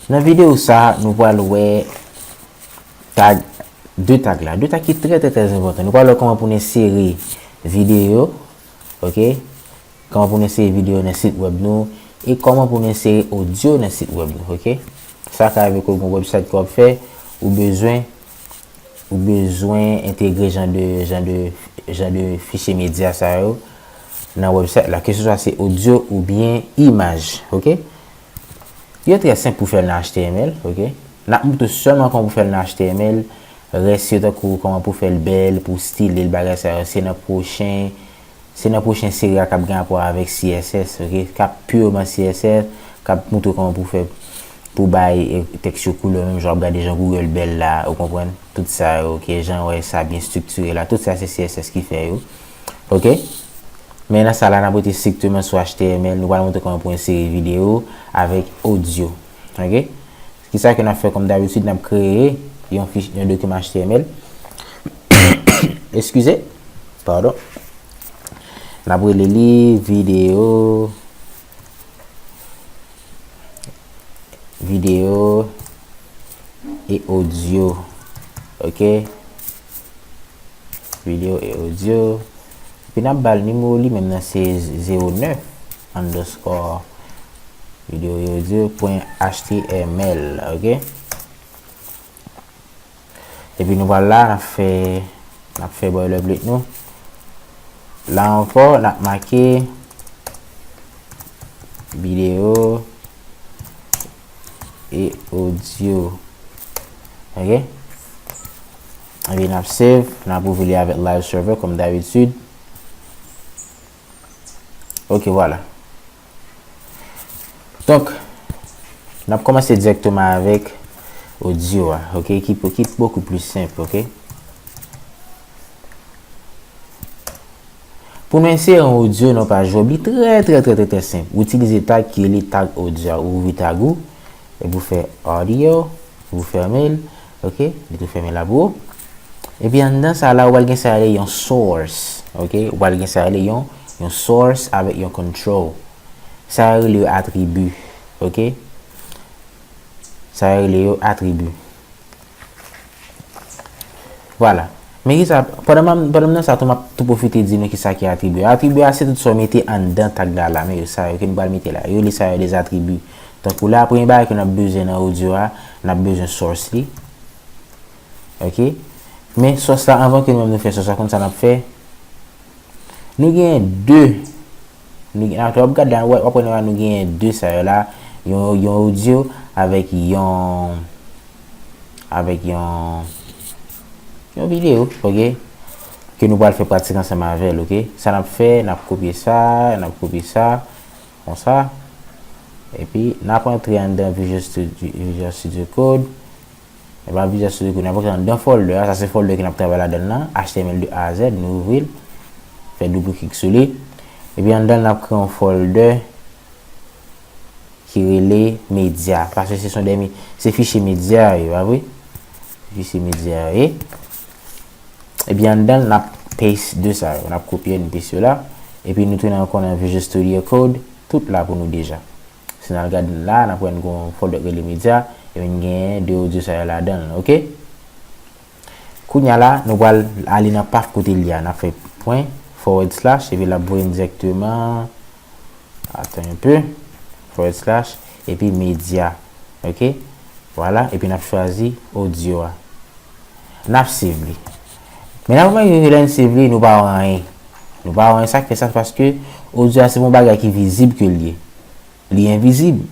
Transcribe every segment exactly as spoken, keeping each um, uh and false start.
Nan videyo sa, nou pral wè tag, de tag la. De tag ki trè, trè, trè enpòtan. Nou pral wè kòman pou n ensere videyo, ok? Kòman pou n ensere videyo nan sit wèb nou, e kòman pou n ensere odyo nan sit wèb nou, ok? Sa ka rive ke w gen yon website ke w ap fè, ou bezwen, ou bezwen entegre jan de, jan de, jan de fichye medya sa yo nan website la, ke se swa se odyo oubyen imaj, ok? Yo trè senp pou fè l nan H T M L, ok? N ap montre w sèlman kòman pou fè l nan H T M L, rès yo tankou kòman pou fè l bèl, pou style l, bagay sa yo, se nan pwochen, se nan pwochen seri a k ap gen rapò avèk C S S, ok? K ap purman C S S, k ap montre w kòman pou fè, pou bay, eh, tèks yo koulè, menm jan w ap gade jan Google bèl la, ou konprann? Tout sa yo, ok? Jan w wè sa byen estriktire la, tout sa se C S S ki fè yo, ok? Men nan sa la, n ap rete strikteman sou H T M L, nou pral montre kòman pou ensere videyo avèk odyo, ok? Kisa ke n ap fè kòm dabitid, n ap kreye yon fich, yon dokiman H T M L. Eskize. Padon. N ap rele li videyo, videyo e odyo. Ok? Videyo e odyo. Epi n ap ba l nimewo li menm nan se zewo nèf underscore videyo e odyo pwen H T M L, ok? Epi nou pral la, n ap fè, n ap fè boilerplate nou. La ankò, n ap make videyo e odyo. Ok? Epi n ap save, n ap ouvri li avèk live server kòm dabitid. Ok, vwala. Donk, n ap kòmanse dirèkteman avèk odyo a, ok, ki, ki bokou pli senp, ok. Pou nou ensere yon odyo nan paj wèb, li trè, trè, trè, trè, trè senp. Ou itilize tag ki rele tag odyo a, ou ouvri tag ou, epi ou fè audio, ou fèmen l, ok, li tou fèmen la pou ou. Epi anndan sa la, ou pral gen sa rele yon source, ok, ou pral gen sa rele yon, yon source avèk yon control. Sa yo rele yo atribi, ok. Sa yo rele yo atribi. Vwala. Men kisa, pandan m, pandan m nan sa tou, m ap tou pwofite di nou kisa ki atribi. Atribi a se tout sa w mete anndan tag la la, men yo sa yo ke nou pral mete la. Yo rele sa yo de atribi. Tankou la, premye bagay ke n ap bezwen nan odyo a, n ap bezwen source li. Ok? Men source la, anvan ke nou menm nou fè source la, konn sa n ap fè? Nou genyen de. Nou gen, w ap gade la, w ap wè nou genyen de sa yo la. Yon, yon odyo avèk yon, avèk yon, yon videyo, ok? Ke nou pral fè pratik ansanm avè l, ok? Sa n ap fè, n ap kopye sa, n ap kopye sa, konsa. Epi, n ap rantre anndan Visual Studio, Visual Studio Code. Epi, Visual Studio Code, n ap rantre anndan folder a, sa se folder ke n ap travay ladan l lan, H T M L de A a Z, nou ouvri l, fè doub klik sou li. Epi, anndan l, n ap kreye yon folder ki rele medya, paske se son dènye, se fichye medya yo, pa vre? Fichye medya yo ye. Epi anndan l, n ap paste de sa yo, n ap kopye, n paste yo la. Epi nou tounen ankò nan Visual Studio Code, tout la pou nou deja. Si n al gade la, n ap wè n gen yon folder k rele medya, epi n genyen de odyo sa yo ladan l, ok? Kounye a la, nou pral ale nan path kote l ye a, n ap fè pwen, forward slash, epi l ap voye n dirèkteman, attends un peu, forward slash, epi medya, ok? Vwala, epi n ap chwazi odyo a. N ap save li. Men n ap remake ke lè n save li, nou pa wè anyen. Nou pa wè anyen, sa k fè sa, se paske odyo a se pa yon bagay ki vizib ke l ye. Li envizib.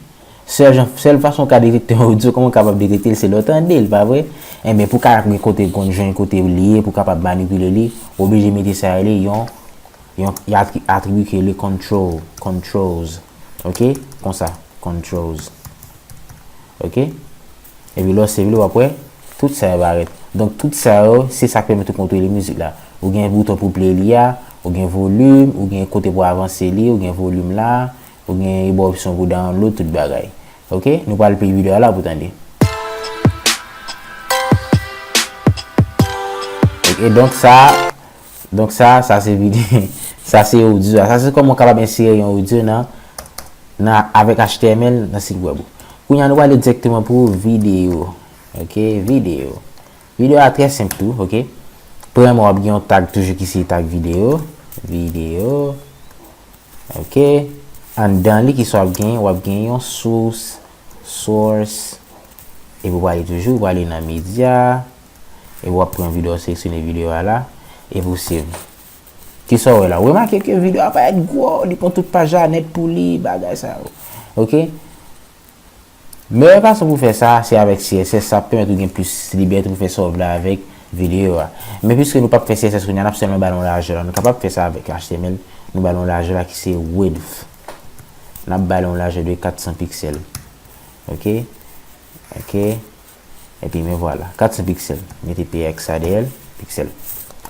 Sèl jan, sèl fason w ka detekte yon odyo, kòman w kapab detekte l, se lè w tande l, pa vre? Enben, pou w ka gen kote w konn jwenn kote l ye, pou w kapab manipile li, w oblije mete sa rele yon, yon, yon atri-, atribi ki rele control, controls. Ok? Konsa, controls. Ok? Epi lè w save li, w ap wè, tout sa yo parèt. Donk, tout sa yo, se sa k pèmèt ou kontwole mizik la. Ou gen bouton pou play li a, ou gen volim, ou gen kote pou avanse li, ou gen volim la, ou gen ba w opsyon pou download, tout bagay. Ok? Nou pral play videyo a la pou tande. Ok, donk sa, donk sa, sa se videyo, sa se odyo a. Sa se kòman w kapab ensere yon odyo nan, nan, avèk H T M L nan sit wèb ou. Kounye a nou prale dirèkteman pou videyo. Ok, videyo. Videyo a trè senp tou, ok. Premyèman, w ap gen yon tag toujou ki se tag videyo. Videyo. Ok. Anndan li, kisa w ap gen? W ap gen yon source, source. Epi w prale toujou, w prale nan medya. Epi w ap pran videyo, seleksyone videyo a la. Epi w save. Kisa w wè la? W remake ke videyo a parèt gwo, li pran tout paj la nèt pou li, bagay sa yo. Ok? Meyè fason pou fè sa, se avèk C S S, sa ap pèmèt ou gen plis libète pou fè sa w vle avèk videyo a. Men piske nou p ap fè C S S kounye a, n ap sèlman ba l yon lajè la. Nou kapab fè sa avèk H T M L, nou ba l yon lajè la ki se width. N ap ba l yon lajè de kat san piksèl. Ok? Ok? Epi men vwala, kat san piksèl. Mete P X A D L, piksèl.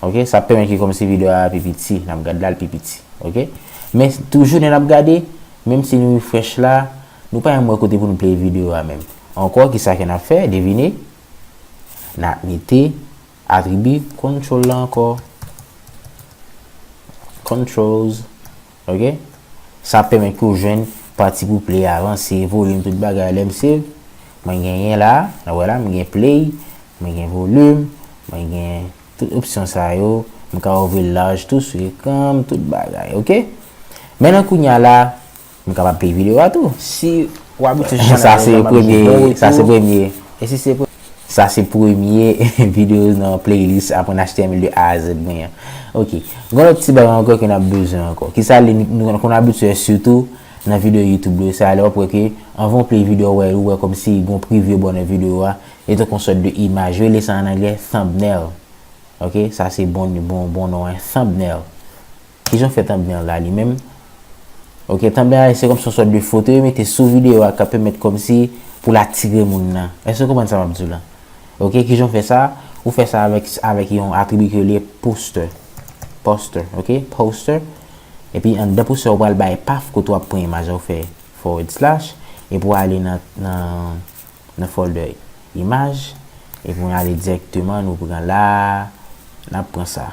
Ok, sa ap pèmèt ke kòmsi videyo a pi piti, n ap gad la, l pi piti. Ok? Men toujou lè n ap gade, menm si nou refresh la, nou pa janm wè kote pou nou play videyo a menm. Ankò, kisa ke n ap fè? Devine? N ap mete atribi control la ankò. Controls. Ok? Sa ap pèmèt ke w jwenn pati pou play a, avanse, volim, tout bagay. Lè m save, mwen genyen la, n ap wè la, m gen play, mwen gen volim, mwen gen tout opsyon sa yo, m ka ouvri l laj tou sou ekran m, tout bagay, ok? Men nan kounye a la, m kapab play videyo a tou. Si w abitye sou chanèl la, sa se premye, sa se premye. E si se pre- Sa se premye videyo nan playlist Aprann H T M L de A a Z mwen an. Ok. Gen lòt ti bagay ankò ke n ap bezwen ankò. Kisa li, nou, nou konn abitye sitou nan videyo YouTube yo, sa lè w ap wè ke anvan w play videyo, w wè, ou wè kòmsi gen yon preview bò nan videyo a, e tankou yon sòt de imaj. Yo rele sa an anglè thumbnail. Ok, sa se bon, bon, bon non an, thumbnail. Kijan w fè thumbnail la li menm? Ok, thumbnail la se kòmsi yon sòt de foto yo mete sou videyo a k ap pèmèt kòmsi pou l atire moun nan. Èske w konprann sa m ap di w la? Ok, kijan w fè sa? Ou fè sa avèk, avèk yon atribi ki rele poster. Poster, ok? Poster. Epi anndan poster ou pral bay path kote w ap pran imaj la, ou fè forward slash, epi w ale nan, nan, nan folder imaj, epi w ale dirèkteman, nou pran la, n ap pran sa.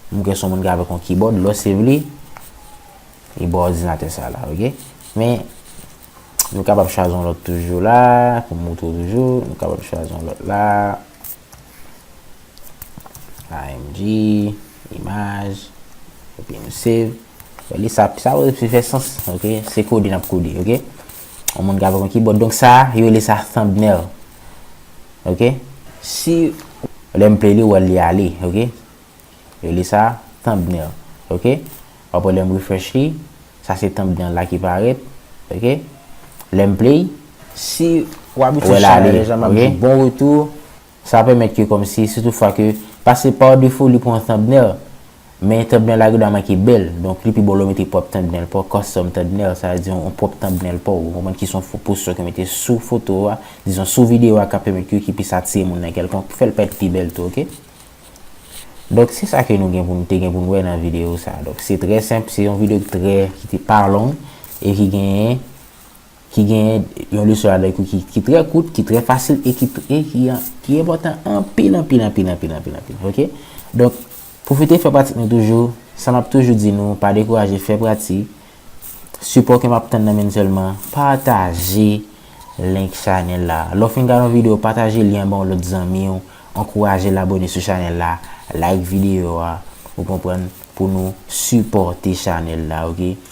M kwè se yon moun ki avèk yon keyboard, lè w save li, li bò òdinatè sa la, ok? Men, nou kapab chwazi yon lòt toujou la, pou m moutre w toujou, nou kapab chwazi yon lòt la. A M G, imaj, epi nou save. Li sa, sa ap fè sans, ok? Se kode n ap kode, ok? Yon moun ki avèk yon keyboard. Donk sa, yo rele sa thumbnail. Ok? Si, lè m play li, ou wè li ale, ok? Yo rele sa thumbnail, ok? W ap wè lè m refresh li, sa se thumbnail la ki parèt, ok? Lè m play, si w abitye chanèl deja, m ap di bon retou. Sa pèmèt ke kòmsi, si toutfwa ke, paske pa defo li pran thumbnail, men thumbnail la gen dwa manke bèl, donk li pi bon lè w mete pwòp thumbnail pa w, custom thumbnail, sa vle di yon, yon pwòp thumbnail pa w, ou konprann, ki se yon fo-, poster ke w mete sou foto a, dizon sou videyo a, k ap pèmèt ke ki plis atire moun nan kèlkonk, fè l parèt pi bèl tou, ok? Donk, se sa ke nou gen pou nou te gen pou nou wè nan videyo sa. Donk, se trè senp, se yon videyo ki trè, ki te pa long, e ki genyen, ki genyen yon leson ladan ki, ki, ki trè kout, ki trè fasil, e ki, e ki, ki enpòtan anpil, anpil, anpil, anpil, anpil, anpil, ok? Donk, pwofite fè pratik nou toujou, sa m ap toujou di nou, pa dekouraje, fè pratik, sipò ke m ap tann nan men n sèlman, pataje link chanèl la. Lè w fin gade yon videyo, pataje lyen an ba yon lòt zanmi w, ankouraje l abòne sou chanèl la, like videyo a, ou konprann, pou nou sipòte chanèl la, ok?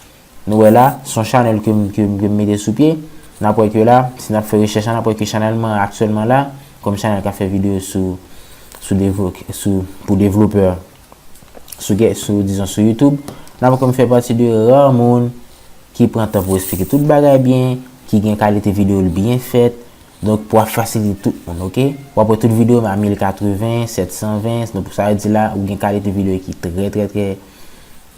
Nou wè la, se yon chanèl ke m, ke m, ke m mete sou pye. N ap wè ke la, si n ap fè rechèch la, n ap wè ke chanèl mwen aktyèlman la, kòm chanèl k ap fè videyo sou, sou devlo-, sou, pou devlopè, sou, sou, dizon, sou YouTube. N ap wè ke m fè pati de ra moun ki pran tan pou eksplike tout bagay byen, ki gen kalite videyo l byen fèt. Donk, pou ap fasilite tout moun, ok? W ap wè tout videyo m a mil katreven, sèt san ven, donk sa vle di la, ou gen kalite videyo ki trè, trè, trè,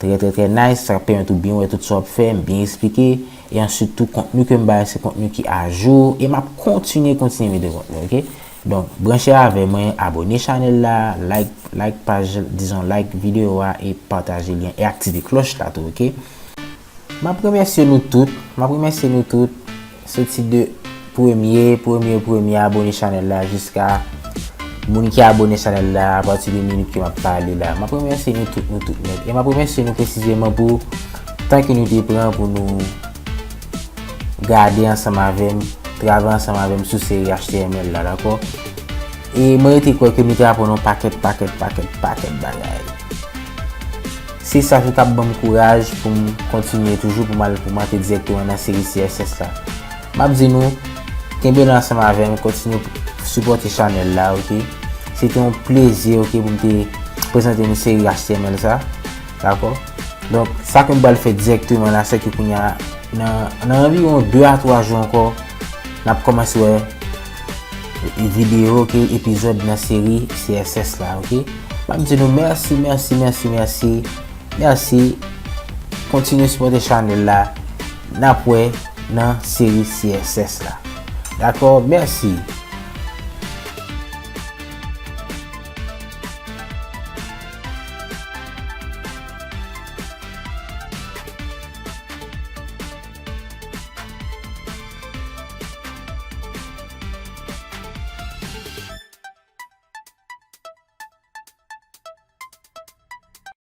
trè, trè, trè nice, sa pèmèt ou byen wè tout sa w ap fè, m byen eksplike, e answit tou, kontni ke m bay, se kontni ki ajou, e m ap kontinye, kontinye mete kontni, ok? Donk, branche avè mwen, abòne chanèl la, like, like paj, dizon, like videyo a, e pataje lyen, e aktive klòch la tou, ok? M ap remèsye nou tout. M ap remèsye nou tout. Soti de premye, premye, premye abòne chanèl la jiska moun ki abòne chanèl la apati de minit ke m ap pale la. M ap remèsye nou tout, nou tout nèt. E m ap remèsye nou presizeman pou tan ke nou te pran pou nou gade ansanm avè m travay ansanm avè m sou seri H T M L la, dakò? E mwen rete kwè ke nou te aprann yon pakèt, pakèt, pakèt, pakèt bagay. Se sa tou k ap ban m kouraj pou m kontinye toujou, pou m al, pou m antre dirèkteman nan seri C S S la. M ap di nou, kenbe la ansanm avè m, kontinye sipòte chanèl la, oke? Se te yon plezi, oke, pou m te prezante nou seri H T M L sa, dakò? Donk, sa ke m pral fè dirèkteman la, se ke kounye a, nan, nan anviwon de a twa jou ankò, n ap kòmanse wè videyo, oke, epizòd nan seri C S S la, oke? M ap di nou mèsi, mèsi, mèsi, mèsi, mèsi. Kontinye sipòte chanèl la. N ap wè nan seri C S S la. Dakò? Mèsi.